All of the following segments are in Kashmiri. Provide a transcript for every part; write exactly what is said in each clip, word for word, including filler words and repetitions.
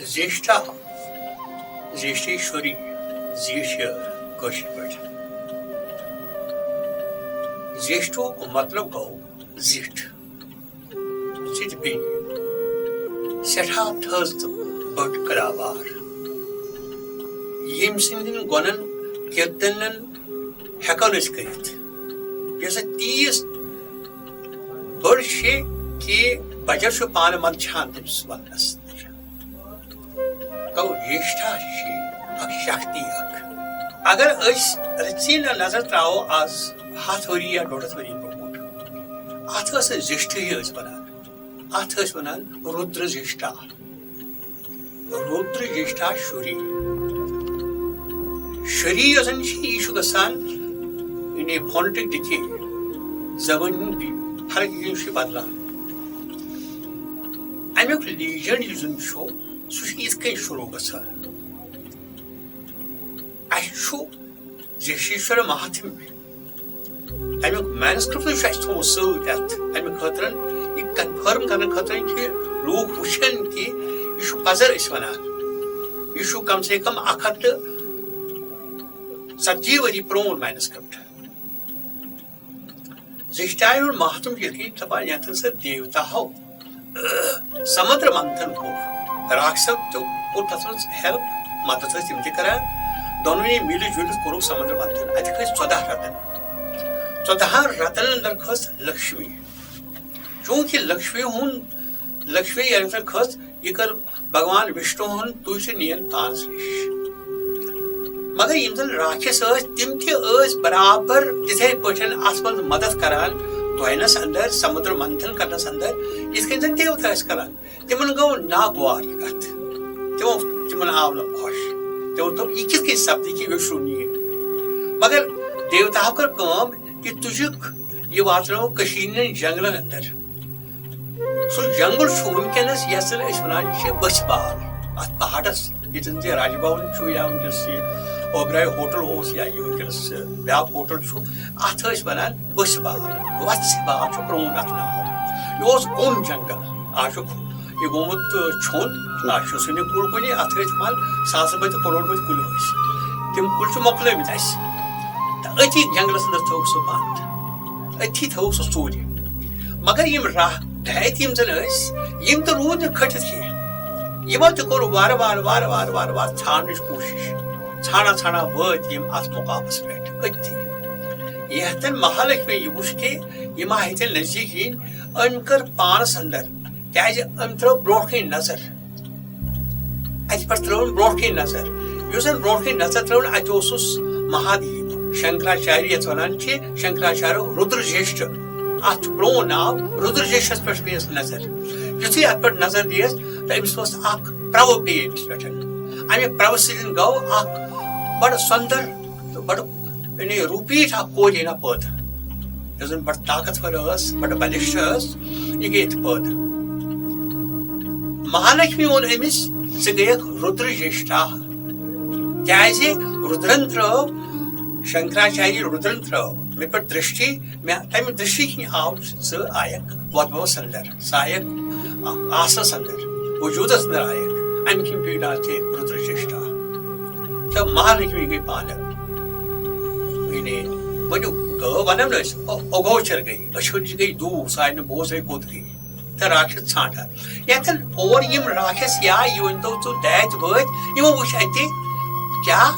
زیشٹھا، زیشٹھیشوری، زیٹھ یٲر کٲشِر پٲٹھۍ۔ زیشٹھُک مطلب گوٚو زِٹھ، زِٹھ بیٚنہِ، سٮ۪ٹھاہ تھٔز تہٕ بٔڑ کڑاوار، ییٚمۍ سٕنٛدٮ۪ن گۄنَن کِردَنَن ہٮ۪کو نہٕ أسۍ کٔرِتھ، یۄس تیٖژ بٔڑ چھِ کہِ بجر چھُ پانہٕ منٛدچھان تٔمِس وننَس۔ گوٚو زیشٹھا چھِ اکھ شکتی اکھ۔ اگر أسۍ رٕژی نظر تراوو آز ہتھ ؤری یا ڈۄڈ ہتھ ؤری برونٛٹھ، اتھ ٲس نہٕ زیشٹھٕے ٲسۍ ونان، اتھ ٲسۍ ونان رُدر زیشٹھا۔ رُدر زیشٹھا شُری۔ شُری یۄس زن چھِ، یہِ چھُ گژھان، یعنی فونٹِک ڈِکے، زبٲنۍ ہُنٛد بی-، فرق یہِ چھُ بدلان۔ امیُک لیجنڈ یُس زن چھُ، سُہ چھُ یِتھ کٔنۍ شروٗع گژھان۔ اَسہِ چھُ زیشٹھیشور مہاتمہ، اَمیُک مینسکرپٹ چھُ اَسہِ تھوٚومُت سۭتۍ اَتھ، اَمہِ خٲطرٕ یہِ کنفرم کرنہٕ خٲطرٕ کہِ لوٗکھ وٕچھن کہِ یہِ چھُ پزر أسۍ وَنان، یہِ چھُ کم سے کم اکھ ہتھ تہٕ ژتجی ؤری پرون مینسکرپٹ۔ زیشٹھایہِ ہُنٛد مہاتم چھُ یِتھ کٔنۍ دَپان، یَتھ ہسا دیوتا ہو سمندر منتھن کوٚر، راکشسو تہِ کوٚر تَتھ منٛز ہیلپ، مدد ٲسۍ تِم تہِ کران۔ دۄنوٕنی مِلہِ جُلِتھ کوٚرُکھ سمندر منتھن۔ اَتہِ کھٔتۍ ژۄداہ رتن۔ ژۄدہَن رتنن اندر کھٔژ لکشمی۔ چوٗنٛکہِ لکشمی ہُنٛد، لکشمی ییٚلہِ زَن کھٔژ، یہِ کٔر بھگوان وشنو ہن تُج تہٕ نِین پانس نِش۔ مگر یِم زن راکھس ٲسۍ، تِم تہِ ٲسۍ برابر تِتھے پٲٹھۍ اتھ منٛز مدد کران، دۄینس اندر، سمُدر منتھن کرنس اندر، یِتھ کٔنۍ زن دیوتا ٲسۍ کران۔ تِمن گوٚو ناگوار یہِ کتھ۔ تِمو، تِمن آو نہٕ خۄش۔ تِمو دوٚپ، "یہِ کِتھ کٔنۍ سپدِ کہِ وشنو نِیہِ؟" مگر دیوتاہو کٔر کٲم، یہِ تُجُکھ، یہِ واتنٲوُکھ کٔشیٖرِ ہٕنٛدٮ۪ن جنگلن اندر۔ سُہ جنگل چھُ وٕنکیٚنس، یَتھ زَن أسۍ وَنان چھِ بٔسۍ بال، اَتھ پہاڑس، ییٚتٮ۪ن زِ راج بھون چھُ یا وٕنکیٚنس یہِ اوبراے ہوٹل اوس یا یہِ وٕنکیٚنس بیٛاکھ ہوٹل چھُ، اَتھ ٲسۍ وَنان بٔسۍ بال، وَژھِ بال چھُ پرٛون اَتھ ناو۔ یہِ اوس گوٚن جنگل، آز چھُ یہِ گوٚمُت، آ، ژھیوٚن، آز چھُ سُہ نہٕ کُل کُنی، اَتھ ٲسۍ وَنان ساسہٕ بٔدۍ تہٕ کروڑ بٔدۍ کُلۍ ٲسۍ۔ تِم کُلۍ چھِ مۄکلٲومٕتۍ اَسہِ۔ تہٕ أتھی جنگلس اندر تھٲوٕکھ سُہ بند، أتھی تھٲوٕکھ سُہ ژوٗرِ۔ مگر یِم راہ ڈہیت یِم زن ٲسۍ، یِم تہِ روٗدۍ نہٕ کھٔٹِتھ کینٛہہ۔ یِمو تہِ کوٚر وارٕ وارٕ، وارٕ وارٕ، وارٕ وارٕ ژھانڈنٕچ کوٗشِش۔ ژھانڈان ژھانڈان وٲتۍ یِم اتھ مُقامس پٮ۪ٹھ أتھی۔ یتھن مہالکشمی یہِ وُچھ کہِ یہِ ما ہیٚژن نزدیٖک یِنۍ، أمۍ کٔر پانس اندر، کیازِ أمۍ ترٲو برونٛٹھ کَنہِ نظر۔ اتہِ پٮ۪ٹھ ترٲوٕن برونٛٹھ کَنہِ نظر۔ یُس زن برونٛٹھ کَنہِ نظر ترٲوٕن، اتہِ اوسُس مہادیو شنکراچاریہ، یتھ ونان چھِ شنکراچاریہ رُدر زیشٹھ۔ اتھ چھُ پرون ناو، رُدر زیشٹھس پٮ۪ٹھ پیٚیس نظر۔ یُتھُے اتھ پٮ۪ٹھ نظر دِیس، تہٕ أمِس اوس اکھ پرو پیٚیہِ أمِس پٮ۪ٹھ۔ امہِ پرو سۭتۍ گوٚو اکھ بڑٕ سۄندر تہٕ بڑٕ، یعنی، روٗپیٖٹھ اکھ کورِ یِنا پٲدٕ، یۄس زن بڑٕ طاقتور ٲس، بڑٕ بلشٹ ٲس، یہِ گٔے ییٚتہِ پٲدٕ۔ مہالکشمی ووٚن أمِس، "ژٕ گٔیکھ رُدر زیشٹھا، کیازِ رُدرن ترٲو، شنکراچاریہ رُدرن ترٲو مےٚ پٮ۪ٹھ درشٹی، مےٚ تمہِ درشٹی کِنۍ آو ژٕ آیکھ وۄدبس اندر، ژٕ آیکھ آسس اندر، وجوٗدس اندر آیکھ، امہِ کِنۍ پیوٚو ناو ژےٚ رُدر زیشٹھا۔" تہٕ مہالکشمی گٔے پانہٕ، یعنی، ؤنِو، گٲو ونو نہٕ أسۍ، او-، اوگوچر گٔے، أچھو نِش گٔے دوٗر، سُہ آیہِ نہٕ بوزے کوٚت گٔے۔ تہٕ راکشس ژھانٛڈان۔ یتھن اور یِم راکشس یا یہِ ؤنۍ تو ژٕ داتۍ وٲتۍ، یِمو وٕچھ اتہِ کیٛاہ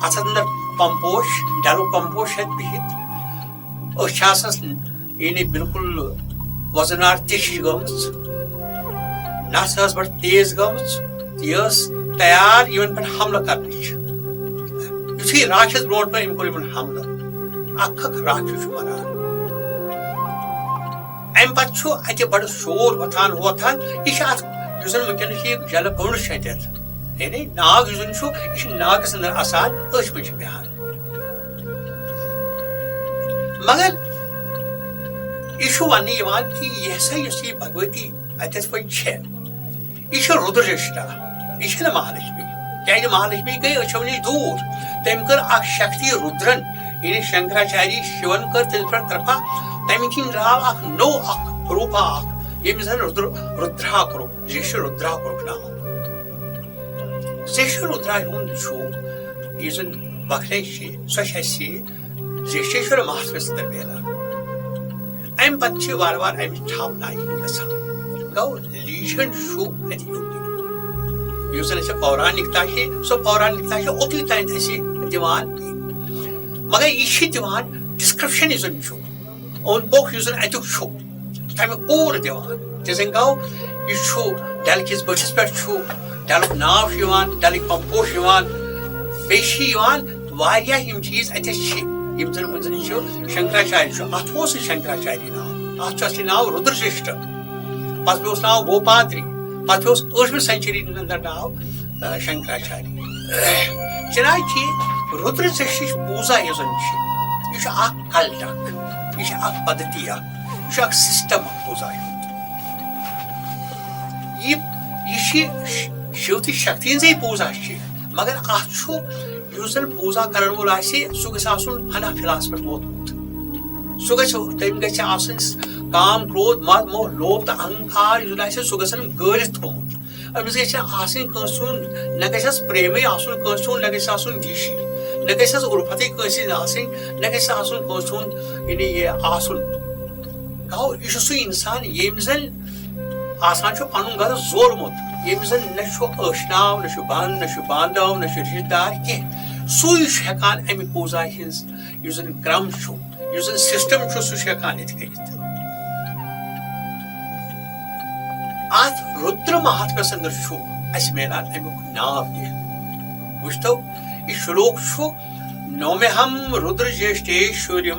اتھ اندر پمپوش، ڈلُک پمپوش ہٮ۪تھ بِہِتھ۔ أچھ آسس یعنی بالکل وزنار تِژھ ہِش گٔمٕژ، نس ٲس بڑٕ تیز گٔمٕژ، تہٕ یہِ ٲس تیار یِمن پٮ۪ٹھ حملہٕ کرنٕچ۔ یُتھُے راکشس برونٛٹھ پٔکۍ، أمۍ کوٚر یِمن حملہٕ۔ اکھ اکھ راکشس چھُ مران۔ امہِ پتہٕ چھُ اتہِ بڑٕ شور وۄتھان وۄتھان۔ یہِ چھُ اتھ، یُس زن وٕنکیٚنس یہِ جلہٕ گوٚنٛڈ چھُ اتٮ۪تھ، یعنی ناگ یُس زن چھُ، یہِ چھُ ناگس اندر اژان، أچھ پٔتۍ چھِ بیہان۔ مگر یہِ چھُ وننہٕ یِوان کہِ یہِ ہسا یُس یہِ بھگؤتی اتٮ۪تھ وۄنۍ چھےٚ، یہِ چھِ رُدر زیشٹھا، یہِ چھَنہٕ مہالکشمی۔ کیازِ مہالکشمی گٔے أچھو نِش دوٗر۔ تٔمۍ کٔر اکھ شکتی رُدرن، یعنی شنکراچاری شِون کٔر تٔمِس پٮ۪ٹھ کرپا۔ تَمہِ کِنۍ درٛاو اکھ نوٚو اکھ روٗپا اکھ، ییٚمِس زَن رُدر رُدرا کوٚرُکھ، زیشو رُدرا کوٚرُکھ ناو۔ زیشو رُدرا ہُنٛد چھُ، یُس زَن بۄکھلے چھِ، سۄ چھِ اَسہِ زیشیشور مہاتمس اندر میلان۔ اَمہِ پتہٕ چھِ وارٕ وارٕ اَمِچ چھاپناہی گژھان۔ گوٚو، لیجن چھُ اَتہِ یوٚت۔ یُس زَن اَسہِ پورانِکتا چھِ، سۄ پورانِکتا چھِ اوٚتُے تام اَسہِ دِوان۔ مگر یہِ چھِ دِوان ڈسکرپشن یُس زَن چھُ، اوٚنٛد پوٚک یُس زَن اَتیُک چھُ، تَمیُک پوٗرٕ دِوان۔ تہِ زَن گوٚو، یہِ چھُ ڈلہٕ کِس بٔٹھِس پٮ۪ٹھ چھُ، ڈلُک ناو چھُ یِوان، ڈلٕکۍ پمپوش چھِ یِوان، بیٚیہِ چھِ یِوان واریاہ یِم چیٖز اَتٮ۪تھ چھِ، یِم زَن وۄنۍ زَن یہِ چھُ شنکراچاریہ چھُ، اَتھ اوس نہٕ شنکراچاریہ ناو، اَتھ چھُ اَصلی ناو رُدرشریشٹھ، پَتہٕ پیوٚس ناو گوپادری، پَتہٕ پیوٚس ٲٹھمہِ سینچری ہٕنٛدِ اندر ناو، آ، شنکراچاریہ۔ چنانچہ رُدرشریشٹھٕچ پوٗزا یۄس زَن چھِ، یہِ چھُ اکھ کلٹ اکھ، یہِ چھِ اکھ پدتی اکھ، یہِ چھُ اکھ سسٹم اکھ پوٗزا ہُنٛد۔ یہِ، یہِ چھِ ش-، شِو تہٕ شکتی ہٕنٛزٕے پوٗزا چھِ، مگر اَتھ چھُ، یُس زَن پوٗزا کرن وول آسہِ، سُہ گژھِ آسُن فنا فِلَس پٮ۪ٹھ ووتمُت۔ سُہ گژھِ، تٔمۍ گژھِ آسٕنۍ کام، کرودھ، مد، موہ، لوب تہٕ اہنکار یُس زَن آسہِ، سُہ گژھن گٲلِتھ تھوٚومُت۔ أمِس گژھِ آسٕنۍ کٲنٛسہِ ہُنٛد، نہ گژھٮ۪س پریمٕے آسُن کٲنٛسہِ ہُنٛد، نہ گژھِ آسُن دیٖشی، نہ گژھٮ۪س اُلفتٕے کٲنٛسہِ ہٕنٛز آسٕنۍ، نہ گژھِ آسُن کٲنٛسہِ ہُنٛد، یعنی یہِ آسُن۔ گوٚو، یہِ چھُ سُہ اِنسان ییٚمۍ زَن آسان چھُ پَنُن گرٕ زورمُت، ییٚمِس زَن نہ چھُ ٲشناو، نہ چھُ بَنٛد، نہ چھُ بانداو، نہ چھُ رِشتہٕ دار کینٛہہ۔ سُے چھُ ہٮ۪کان اَمہِ پوٗزا ہِنٛز یُس زَن کرٛم چھُ، یُس زَن سسٹم چھُ، سُہ چھُ ہٮ۪کان ییٚتہِ کٔرِتھ۔ اَتھ رُدر مہاتمس اندر چھُ اَسہِ میلان اَمیُک ناو تہِ۔ وٕچھتو، یہِ شلوک چھُ، نومہم رُدر جیشٹیشوریم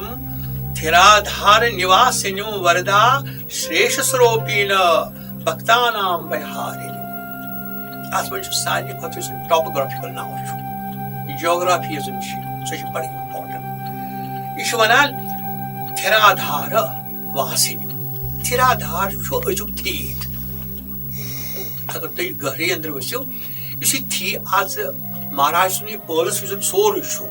تھیرادھار نِواسِنیم وردا شریش سروپین بھکتانام ویہارِنی۔ اَتھ منٛز چھُ ساروی کھۄتہٕ یُس ٹاپوگرافیکل ناو چھُ، جیوگرافی یۄس زَن چھِ، سۄ چھِ بڑٕ امپورٹنٹ۔ یہِ چھُ وَنان تھیرادھار واسِنی۔ تھیرادھار چھُ أزیُک تھیٖد۔ اگر تُہۍ گہری اندر ؤسِو، یُس یہِ تھی-، از مہاراج سُنٛد یہِ پیلس یُس زَن سورُے چھُ،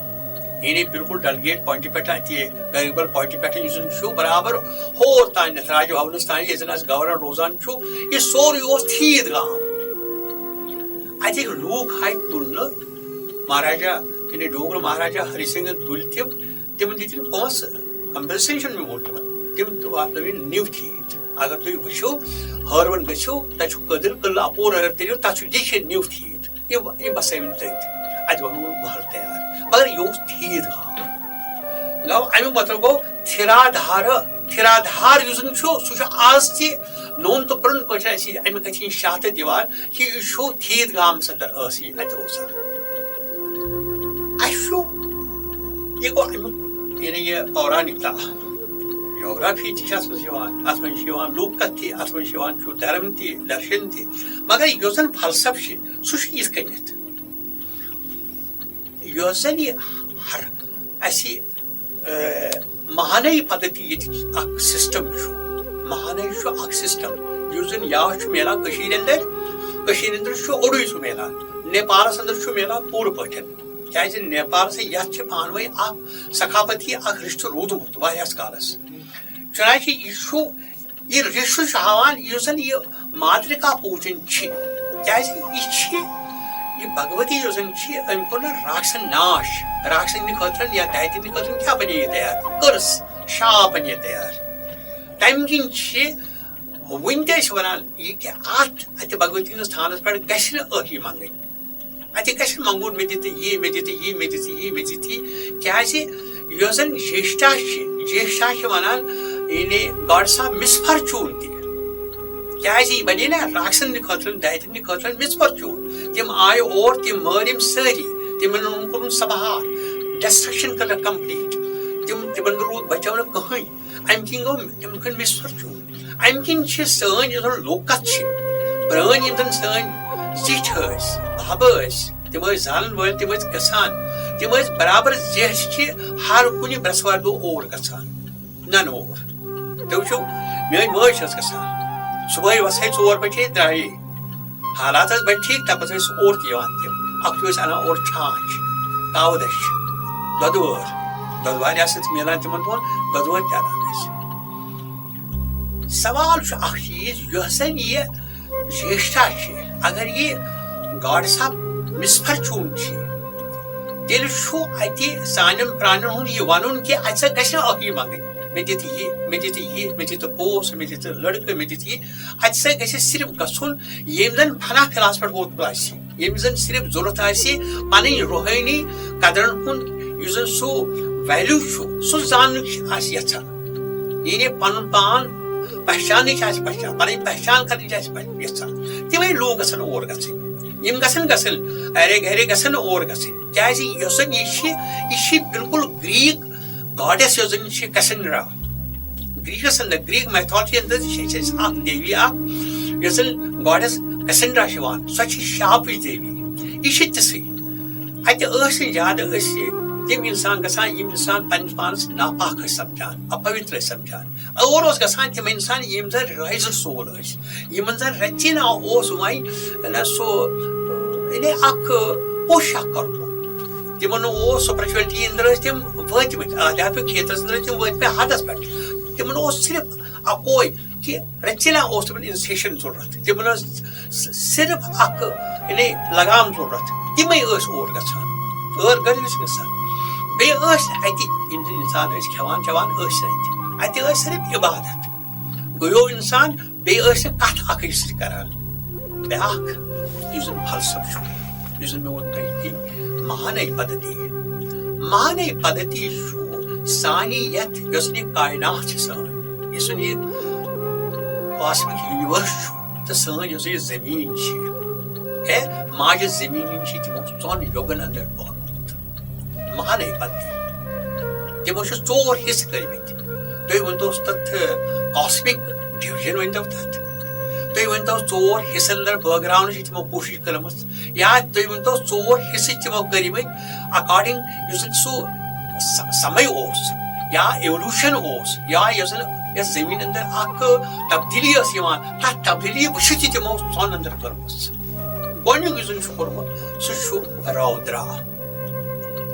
یعنی بالکل ڈل گیٹ پوینٹ پٮ۪ٹھ، اَتہِ گریبل پوینٹ پٮ۪ٹھ یُس زَن چھُ، برابر ہور تام نِتھ راج بھونس تام، ییٚتہِ زَن از گورنر روزان چھُ، یہِ سورُے اوس تھیٖد گام۔ اَتِکۍ لوٗکھ آے تُلنہٕ، مہاراجا، یعنی ڈوگرٕ مہاراجا ہری سنگھ تُلۍ تِم، تِمن دِتِن پونٛسہٕ، کمپنسیشن میوٗل تِمن۔ تِم تہِ واتنٲوِن نِو تھیٖد۔ اگر تُہۍ وٕچھِو، ہٲروَن گٔژھِو، تَتہِ چھُ کٔدٕل، کٔدٕل اَپور اگر تٔرِو، تَتھ چھُ لیٖکھِتھ نِو تھیٖد۔ یہِ، یہِ بسٲوِن تٔتھۍ۔ اَتہِ بنوو محل تیار۔ مگر یہِ اوس تھیٖد گام۔ گوٚو، اَمیُک مطلب گوٚو، تھِرادھارٕ، تھِرادھار یُس زَن چھُ، سُہ چھُ آز تہِ نوٚن تہٕ پرٛون پٲٹھۍ اَسہِ اَمہِ کَتھِ ہِنٛز شہادت دِوان۔ کہِ یہِ چھُ تھیٖد گامَس اندر ٲسٕے اَتہِ روزان۔ اَسہِ چھُ، یہِ گوٚو اَمیُک، یعنی یہِ پورانِکتا، جیوگرافی تہِ چھِ اَتھ منٛز یِوان، اَتھ منٛز چھِ یِوان لوٗکھ کَتھ تہِ، اَتھ منٛز چھِ یِوان چھُ دھرم تہِ، درشن تہِ، مگر یُس زَن فلسفہٕ چھِ، سُہ چھُ یِتھ کٔنٮ۪تھ۔ یۄس زَن یہِ ہر اَسہِ، اے، مہانَے پدھتی ییٚتہِ اکھ سسٹم چھُ۔ مہانَے چھُ اکھ سسٹم، یُس زَن یا چھُ میلان کٔشیٖرِ اندر، کٔشیٖرِ اندر چھُ اوٚڑُے سُہ میلان، نیپالَس اندر چھُ میلان پوٗرٕ پٲٹھۍ۔ کیازِ نیپالَس یَتھ چھِ پانہٕ ؤنۍ اکھ ثقافتی اکھ رِشتہٕ روٗدمُت واریاہَس کالَس۔ چنانچہ یہِ چھُ، یہِ رِشتہٕ چھُ ہاوان یُس زَن یہِ ماترِکا پوٗجن چھِ، کیازِ یہِ چھِ، یہِ بھگؤتی یۄس زَن چھِ، أمۍ کوٚر نہ راکشسن ناش، راکشسن ہٕنٛدِ خٲطرٕ یا دایتن ہٕنٛدِ خٲطرٕ کیٛاہ بنے یہِ تیار؟ کٔرٕس، شاپ بنے یہِ تیار۔ تَمہِ کِنۍ چھِ وُنہِ تہِ أسۍ وَنان یہِ کہِ اَتھ، اَتہِ بھگؤتی ہٕنٛدِس تھانَس پٮ۪ٹھ گژھِ نہٕ ٲہی منٛگٕنۍ۔ اَتہِ گژھِ نہٕ منٛگُن، مےٚ دِ تہٕ یی، مےٚ دِ تہٕ یی، مےٚ دِ تہٕ یی، مےٚ دِ تہٕ یی۔ کیٛازِ یۄس زَن جیشٹا چھِ، جیشٹا چھِ وَنان، یعنی گاڈس آف مسفارچوٗن تہِ۔ کیٛازِ یہِ بَنے نہ راکشسن ہٕنٛدِ خٲطرٕ، دایتن ہٕنٛدِ خٲطرٕ مسفارچوٗن۔ تِم آے اور، تِم مٲرۍ یِم سٲری، تِمن ہُنٛد کوٚرُن سبہار، ڈسٹرکشن کٔرٕکھ کمپلیٖٹ۔ تِم، تِمن نہٕ روٗد بچاونہٕ کٕہٕنۍ۔ اَمہِ کِنۍ گوٚو تِم کھٔتۍ مِس فارچوٗن۔ اَمہِ کِنۍ چھِ سٲنۍ یُس زَن لوکَتھ چھِ، پرٛٲنۍ یِم زَن سٲنۍ زِٹھۍ ٲسۍ، بَب ٲسۍ، تِم ٲسۍ زانَن وٲلۍ، تِم ٲسۍ گژھان، تِم ٲسۍ برابر زیچھِ ہر کُنہِ برٛٮ۪سوارِ دۄہ اور گژھان، نَنہٕ اور۔ تُہۍ وٕچھِو، میٛٲنۍ مٲج چھِ ٲس گژھان، صُبحٲے وۄتھٕ ہے ژور بَجے درٛایے۔ حالات حظ بَنہِ ٹھیٖک، تَمہِ پَتہٕ ٲسۍ اور تہِ یِوان تِم۔ اَکھتُے ٲسۍ اَنان اورٕ چھانٛچھ، کاوٕ دَچھ، دۄدٕ وٲر، دۄدٕ وارِ آسہٕ تہِ میلان تِمَن دۄہَن، دۄدٕ وٲر تہِ اَنان ٲسۍ۔ سوال چھُ اکھ چیٖز، یۄس زن یہِ زیشٹا چھِ، اگر یہِ گاڈس آف مسفرچون چھِ، تیٚلہِ چھُ اتہِ سانٮ۪ن پرانٮ۪ن ہُنٛد یہِ ونُن کہِ اتہِ سا گژھِ نہٕ اکھ یہِ منٛگٕنۍ، مےٚ دِتہٕ یہِ، مےٚ دِتہٕ یہِ، مےٚ دِتہٕ پوس، مےٚ دِتہٕ لڑکہٕ، مےٚ دِتہٕ یہِ۔ اتہِ سا گژھِ صرف گژھُن ییٚمۍ زن فنا فِلہس پٮ۪ٹھ ووتمُت آسہِ، ییٚمِس زن صرف ضروٗرت آسہِ پنٕنۍ روحٲنی قدرن ہُنٛد، یُس زن سُہ ویلیو چھُ، سُہ زاننُک چھُ آسہِ یژھان۔ یعنی پنُن پان پہچانٕچ آسہِ پہچان، پنٕنۍ پہچان کرنٕچ آسہِ پہ-، یژھان، تِمے لوٗکھ گژھن اور گژھٕنۍ۔ یِم گژھن گژھٕنۍ، ارے گرے گژھن نہٕ اور گژھٕنۍ۔ کیازِ یۄس زن یہِ چھِ، یہِ چھِ بالکل گریٖک گاڈس، یۄس زن چھِ کسنڈرا۔ گریٖکس اندر، گریٖک میتھالجی اندر تہِ چھِ اَسہِ اکھ دیوی اکھ، یۄس زن گاڈس کسنڈرا چھِ یِوان، سۄ چھِ شاپٕچ دیوی۔ یہِ چھِ تِژھٕے۔ اتہِ ٲسۍ نہٕ زیادٕ أسۍ تِم انسان گژھان، یِم انسان پننِس پانس ناپاک ٲسۍ سمجھان، اپوتر ٲسۍ سمجھان۔ اور اوس گژھان تِم انسان، یِم زن رایزل سول ٲسۍ، یِمن زن رژھِ ناو اوس وۄنۍ نہ سُہ، یعنی اکھ پوش اکھ کرُن۔ تِمن اوس سپرچویلٹی اندر ٲسۍ تِم وٲتمٕتۍ، آدھیاتمک کھیترس اندر ٲسۍ تِم وٲتمٕتۍ حدس پٮ۪ٹھ۔ تِمن اوس صرف اکوے کہِ رژھِ ناو اوس تِمن انسیشن ضروٗرت۔ تِمن ٲس س-، صرف اکھ، یعنی لگام ضروٗرت۔ تِمے ٲسۍ اور گژھان، غٲر غٲر ٲسۍ گژھان۔ بیٚیہِ ٲسۍ نہٕ اتہِ، یِم زن انسان ٲسۍ کھٮ۪وان چٮ۪وان، ٲسۍ نہٕ اتہِ۔ اتہِ ٲسۍ صرف عبادت۔ گوٚو انسان، بیٚیہِ ٲسۍ نہٕ کتھ اکھ أکِس سۭتۍ کران۔ بیٛاکھ، یُس زن فلسفہٕ چھُ، یُس زن مےٚ ووٚن تۄہہِ کہِ مہانٕے پدھتی۔ مہانٕے پدھتی چھُ سانہِ یتھ، یۄس یہِ کائنات چھِ سٲنۍ، یُس زن یہِ کاسمک یونیورس چھُ، تہٕ سٲنۍ یۄس یہِ زٔمیٖن چھِ، ہے، ماجہِ زٔمیٖن چھِ تِمو ژۄن یوگن اندر بنومُت۔ مہانٕے پدھتی۔ تِمو چھِ ژور حصہٕ کٔرمٕتۍ۔ تُہۍ ؤنۍتو تتھ کاسمک ڈویژن ؤنۍتو تتھ۔ تُہۍ ؤنۍتو ژور حصن اندر بٲگراونٕچ چھِ تِمو کوٗشش کٔرمٕژ۔ یا تُہۍ ؤنۍتو ژور حصہٕ چھِ تِمو کٔرمٕتۍ according یُس زن سُہ س-، سمے اوس، یا ایولوشن اوس، یا یۄس زن یتھ زٔمیٖن اندر اکھ تبدیلی ٲس یِوان، تتھ تبدیلی وٕچھِتھ چھِ تِمو ژۄن اندر کٔرمٕژ۔ گۄڈنیُک یُس زن چھُ کوٚرمُت، سُہ چھُ رودرا۔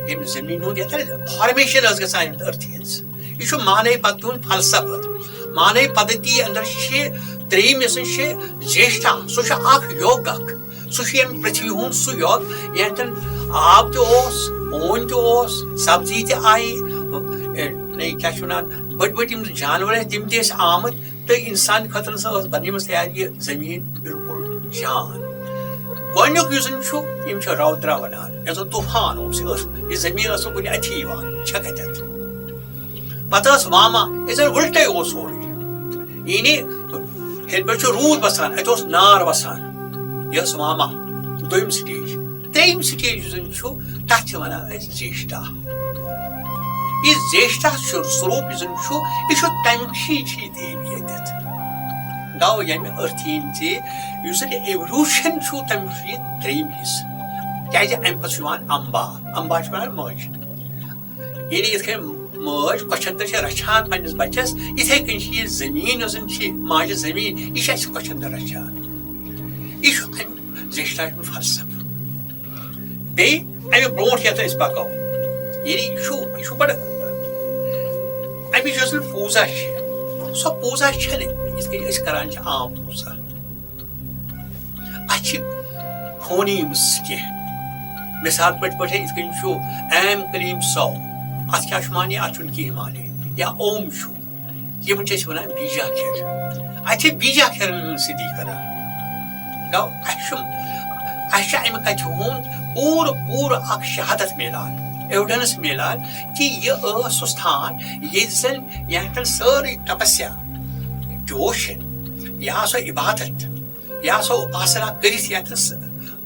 ییٚمہِ زٔمیٖن ہُنٛد یتھ فارمیشن ٲس گژھان یتھ ارتھہِ ہٕنٛز۔ یہِ چھُ مہانٕے پدھتی ہُنٛد فلسفہٕ۔ مہانٕے پدھتی اندر چھِ ترٛیٚیِم یۄس چھِ زیشٹا، سُہ چھُ اکھ یوگ اکھ۔ سُہ چھُ ییٚمہِ پرٛتھوی ہُنٛد سُہ یوگ، یتٮ۪ن آب تہِ اوس، ہوٗنۍ تہِ اوس، سبزی تہِ آیہِ، اے، نے، کیٛاہ چھِ ونان، بٔڑۍ بٔڑۍ یِم جانور ٲسۍ، تِم تہِ ٲسۍ آمٕتۍ، تہٕ انسان خٲطرٕ ہسا ٲس بنیمٕژ تیار یہِ زٔمیٖن بالکل جان۔ گۄڈنیُک یُس زن چھُ، یِم چھِ رودرا ونان، یۄس زن طوفان اوس، یہِ ٲس، یہِ زٔمیٖن ٲس نہٕ کُنہِ اَتھی یِوان، چھکھ اَتٮ۪تھ۔ پتہٕ ٲس واما، یہِ زن وُلٹے اوس سورُے۔ یعنی ہیٚرِ پٮ۪ٹھ چھُ روٗد وسان، اَتہِ اوس نار وسان۔ یہِ ٲس واما، دوٚیِم سٹیج۔ ترٛیٚیِم سٹیج یُس زن چھُ، تتھ چھِ ونان أسۍ زیشٹا۔ یہِ زیشٹا چھُ سوروٗپ یُس زن چھُ، یہِ چھُ تمہِ کِنۍ چھِ یہِ دیوی ییٚتٮ۪تھ۔ گوٚو ییٚمہِ ارتھہِ ہٕنٛدۍ تہِ یُس زن ایولوشن چھُ، تمیُک چھُ یہِ ترٛیٚیِم حصہٕ۔ کیازِ امہِ پتہٕ چھُ یِوان امبا، امبا چھِ ونان مٲج۔ یعنی یِتھ کٔنۍ مٲج کۄچھن تہِ چھِ رچھان پننِس بچس، یِتھے کٔنۍ چھِ یہِ زٔمیٖن یۄس زن چھِ ماجہِ زٔمیٖن، یہِ چھِ اسہِ کۄچھن تہِ رچھان۔ یہِ چھُ امہِ زیشٹا ہُنٛد فلسفہٕ۔ بیٚیہِ امہِ برونٛٹھ یتھ أسۍ پکو، یعنی یہِ چھُ، یہِ چھُ بڑٕ، امِچ یۄس زن پوٗزا چھِ، سۄ پوٗزا چھنہٕ یِتھ کٔنۍ أسۍ کران چھِ عام پوٗزا۔ اَتھ چھِ فونیمٕز کینٛہہ۔ مثال پٲٹھۍ پٲٹھۍ یِتھ کٔنۍ چھُ ایم کلیم سو، اَتھ کیٛاہ چھُ معنی؟ اَتھ چھُنہٕ کِہیٖنۍ معنی۔ یا اوم چھُ، یِمن چھِ أسۍ وَنان بیٖجا کھیر۔ اَتہِ چھِ بیٖجا کھیرن ہٕنٛز سِدھی کران۔ گوٚو اَسہِ چھُ، اَسہِ چھُ اَمہِ کَتھِ ہُنٛد پوٗرٕ، پوٗرٕ اَکھ شہادت میلان، ایویڈنس میلان کہِ یہِ ٲس سُہ ستھان ییٚتہِ زَن یَتھ پٮ۪ٹھ سٲرٕے تپسیا، ڈیووشن، یا سۄ عبادت، یا سۄ اُپاسنا کٔرِتھ یَتھ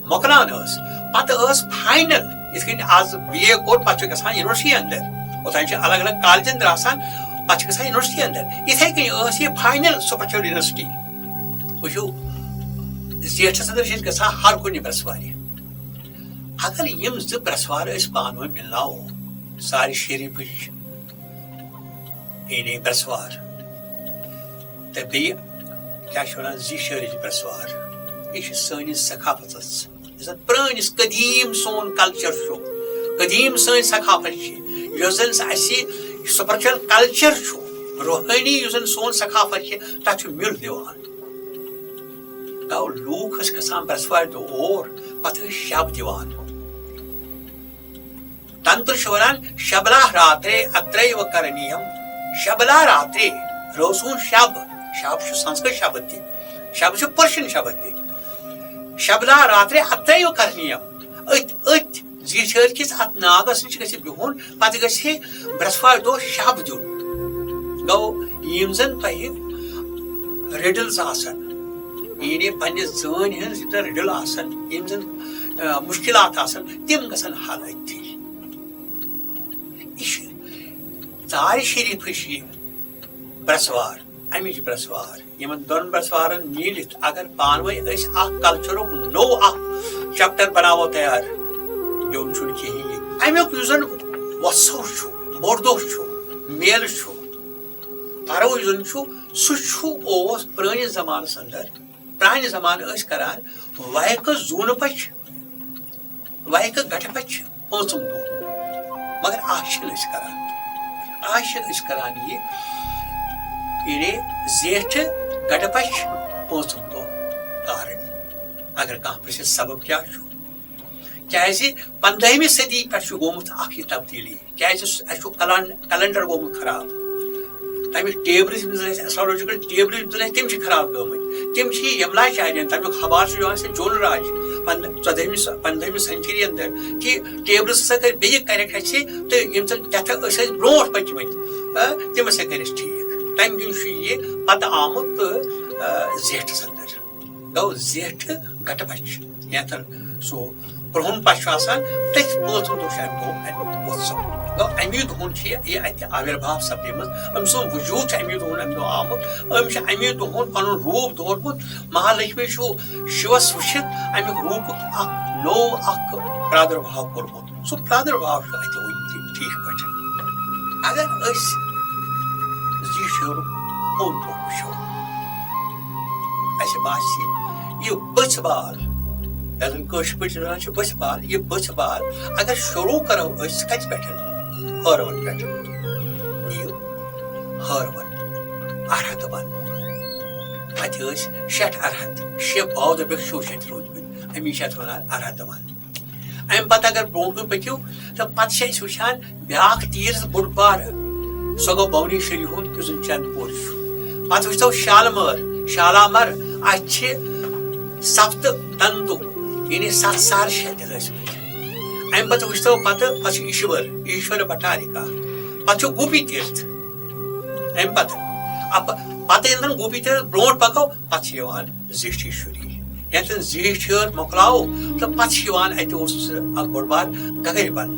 مۄکلان ٲس، پتہٕ ٲس فاینل، یِتھ کٔنۍ آز بی اے کوٚر، پتہٕ چھُ گژھان یونیورسٹی اندر، اوٚتام چھِ الگ الگ کالجن اندر آسان، پتہٕ چھِ گژھان یونیورسٹی اندر، یِتھے کٔنۍ ٲس یہِ فاینل سپرچل یونیورسٹی۔ وٕچھِو، زیٹھس اندر چھِ أسۍ گژھان ہر کُنہِ برٛٮ۪سوارِ۔ اگر یِم زٕ برٛٮ۪سوار أسۍ پانہٕ ؤنۍ مِلناوو، سارِ شریٖفٕچ یعنی برٛٮ۪سوار، تہٕ بیٚیہِ کیٛاہ چھِ وَنان، زی شٲرٕچ برٛٮ۪سوار۔ یہِ چھِ سٲنِس ثقافتَس، یُس زَن پرٛٲنِس قدیٖم سون کلچر چھُ، قدیٖم سٲنۍ ثقافت چھِ، یۄس زَن سُہ اَسہِ سپرچل کلچر چھُ، روحٲنی یُس زن سون ثقافت چھِ، تتھ چھُ میُل دِوان۔ گوٚو لوٗکھ ٲسۍ گژھان برٛٮ۪سوارِ دۄہ اور، پتہٕ ٲسۍ شب دِوان۔ تنتر چھُ ونان، "شبلا راترے اتریو کرنیہم۔" شبلا راترے، رٲژ ہُنٛد شب، شب چھُ سنسکرت شبد تہِ، شب چھُ پرشن شبد تہِ۔ شبلا راترے اتریو کرنیہم، أتھۍ، أتھۍ زیٖٹھیٲرۍ کِس اتھ ناگس نِش گژھِ بِہُن، پتہٕ گژھِ برٛٮ۪سوارِ دۄہ شب دیُن۔ گوٚو یِم زن تۄہہِ riddles آسن، یعنی پننہِ زٲنۍ ہٕنٛز یِم زن riddle آسن، یِم زن، آ، مُشکِلات آسن، تِم گژھن حل أتھی۔ یہِ چھِ ژارِ شریٖفٕچ یہِ برٛٮ۪سوار، اَمِچ برٛٮ۪سوار۔ یِمن دۄن برٛٮ۪سوارن میٖلِتھ اگر پانہٕ ؤنۍ أسۍ اکھ cultureُک نوٚو اکھ chapter بناوو تیار، بیوٚن چھُنہٕ کِہیٖنۍ یہِ۔ اَمیُک یُس زن وۄتھسو چھُ، بوٚڑ دۄہ چھُ، میلہٕ چھُ، پرو یُس زن چھُ، سُہ چھُ، اوس پرٲنِس زمانس اندر، پرانہِ زمانہٕ ٲسۍ کران وایکہٕ زوٗنہٕ پچھ، وایکہٕ گٹہٕ پچھ پٲنٛژِم دۄہ۔ مگر آز چھِنہٕ أسۍ کران، آز چھِ أسۍ کران یہِ، یعنی زیٹھٕ گٹہٕ پچھ پٲنٛژِم دۄہ۔ کارن اگر کانٛہہ پرژھِ، سبب کیٛاہ چھُ؟ کیٛازِ پنٛدہمہِ صدی پٮ۪ٹھ چھُ گوٚمُت اکھ یہِ تبدیٖلی۔ کیٛازِ سُہ، اَسہِ چھُ کلن-، calendar گوٚمُت خراب۔ تَمِکۍ tables یِم زَن اَسہِ، astrological tables یِم زَن اَسہِ، تِم چھِ خراب گٔمٕتۍ۔ تِم چھِ یملاچاریَن، تَمیُک حوالہٕ چھُ یِوان اَسہِ جون راج، پنٛد-، ژۄدہمہِ س-، پنٛدہمہِ centuryیَن اندر، کہِ tables ہسا کٔرۍ بیٚیہِ correct اَسہِ، تہٕ یِم زَن deathہٕ ٲسۍ اَسہِ برونٛٹھ پٔکۍمٕتۍ، آ، تِم ہسا کٔرۍ اَسہِ ٹھیٖک۔ تَمہِ کِنۍ چھُ یہِ پتہٕ آمُت، تہٕ، آ، زیٹھَس اندر۔ گوٚو زیٹھٕ گٹہٕ پچھ، یتھ سُہ کرٛہُن پچھ چھُ آسان، تٔتھۍ پانٛژن دۄہن چھُ اَمہِ دۄہ اَمیُک وۄتھ سپدان۔ گوٚو اَمی دۄہن چھُ یہِ، یہِ اَتہِ آوِربھاو سپدیمٕژ، أمۍ سُنٛد وجوٗد چھُ اَمی دۄہن اَمہِ دۄہ آمُت، أمۍ چھُ اَمی دۄہن پنُن روٗپ دورمُت۔ مہالکشمی چھُ شِوس وٕچھِتھ اَمیُک روٗپُک اکھ نوٚو اکھ پرادُربھاو کوٚرمُت۔ سُہ پرٛادُربھاو چھُ اَتہِ وٕنہِ تہِ ٹھیٖک پٲٹھۍ۔ اگر أسۍ زیٖٹھیُک اوٚنٛد پوٚک وٕچھو، اَسہِ باسہِ یہِ بٔژھ بال، یَتھ زَن کٲشِر پٲٹھۍ وَنان چھِ بٔژھ بال، یہِ بٔژھ بال اگر شروٗع کَرو أسۍ کَتہِ پٮ۪ٹھ؟ ہٲروَن پٮ۪ٹھ۔ نِیِو ہٲروَن، اَرہَت وَن۔ اَتہِ ٲسۍ شیٹھ اَرہَت، شےٚ بودھ بھکشوٗ چھِ اَتہِ روٗدمٕتۍ، أمی چھِ اَتھ وَنان اَرہَت وَن۔ اَمہِ پتہٕ اگر برونٛٹھ کُن پٔکِو، تہٕ پتہٕ چھِ أسۍ وٕچھان بیٛاکھ تیٖرتھ بوٚڑ بارٕ، سۄ گوٚو بھونیشوری ہُنٛد، یُس زن چندپوٗر چھُ۔ پتہٕ وٕچھتو شالمٲر، شالامر، اَتہِ چھِ سپتہٕ تنتُک، یعنی ستھ سر چھِ اَتہِ ٲسۍ مٕتۍ۔ اَمہِ پتہٕ وٕچھتو پتہٕ، پتہٕ چھُ ایشور، ایشور بھٹاریکا، پتہٕ چھُ گوپی تیٖرتھ۔ اَمہِ پتہٕ، اَپ-، پتہٕ ییٚلہِ زن گوپی تیٖرتھ برونٛٹھ پکو، پتہٕ چھِ یِوان زیٹھیشوری۔ ییٚلہِ زن زیٹھیٲر مۄکلاوو، تہٕ پتہٕ چھِ یِوان، اَتہِ اوس اکھ بوٚڑ بار گگربل،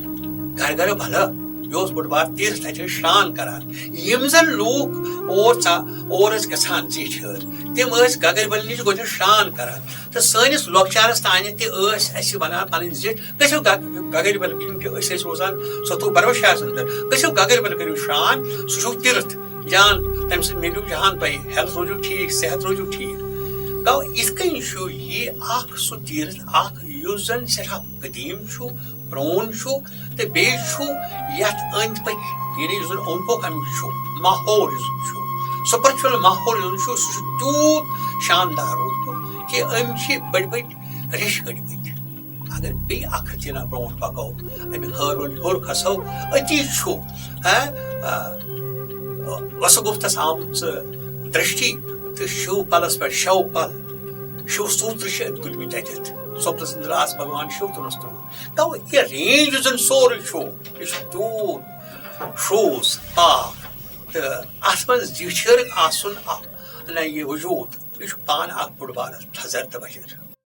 گرگر بھلہٕ، یہِ اوس بوٚڑ بار تیٖرتھ، تَتہِ ٲسۍ شران کران۔ یِم زن لوٗکھ اور ژا-، اور ٲسۍ گژھان زیٹھیٲر، تِم ٲسۍ گگربل نِش گۄڈٕ شران کران۔ تہٕ سٲنِس لۄکچارس تانۍ تہِ ٲسۍ اَسہِ ونان پنٕنۍ زِٹھۍ، "گٔژھِو گگ-، گگربل"، کیونکہ أسۍ ٲسۍ روزان سۄتھو بروشاہس اندر، "گٔژھِو گگربل، کٔرِو شران، سُہ چھُو تیٖرتھ جان، تَمہِ سۭتۍ میلیو جان تۄہہِ، health روزیو ٹھیٖک، صحت روزیو ٹھیٖک۔" گوٚو یِتھ کٔنۍ چھُ یہِ اکھ سُہ تیٖرتھ اکھ، یُس زن سٮ۪ٹھاہ قدیٖم چھُ، پرٛون چھُ، تہٕ بیٚیہِ چھُ یتھ أنٛدۍ پٔکۍ، یعنی یُس زن اوٚنٛد پوٚک امیُک چھُ، ماحول یُس زن چھُ، spiritual ماحول یُس زن چھُ، سُہ چھُ تیوٗت شاندار روٗدمُت کہِ أمۍ چھِ بٔڑۍ بٔڑۍ ریٚش کٔڑمٕتۍ۔ اگر بیٚیہِ اکھ ہتھ جناح برونٛٹھ پکو، امہِ ہٲروَن ہیوٚر کھسو، أتی چھُ، ہاں، آ، وسُگُپتس آمٕژ درشٹی تہٕ شِو پلس پٮ۪ٹھ شو پل، شِو سوٗتر چھِ أتۍ تُلمٕتۍ اَتٮ۪تھ۔ سوپتس أنٛدرٕ آس بھگوان شِو تُلنس تُلمُت۔ تو یہِ range یُس زن سورُے چھُ، یہِ چھُ تیوٗت شوٗژ پاک تہٕ اتھ منٛز زیٹھیٲرٕک آسُن اکھ، نہ یہِ وجوٗد، یہِ چھُ پانہٕ اکھ بوٚڑ بارٕ تھزر تہٕ بجر۔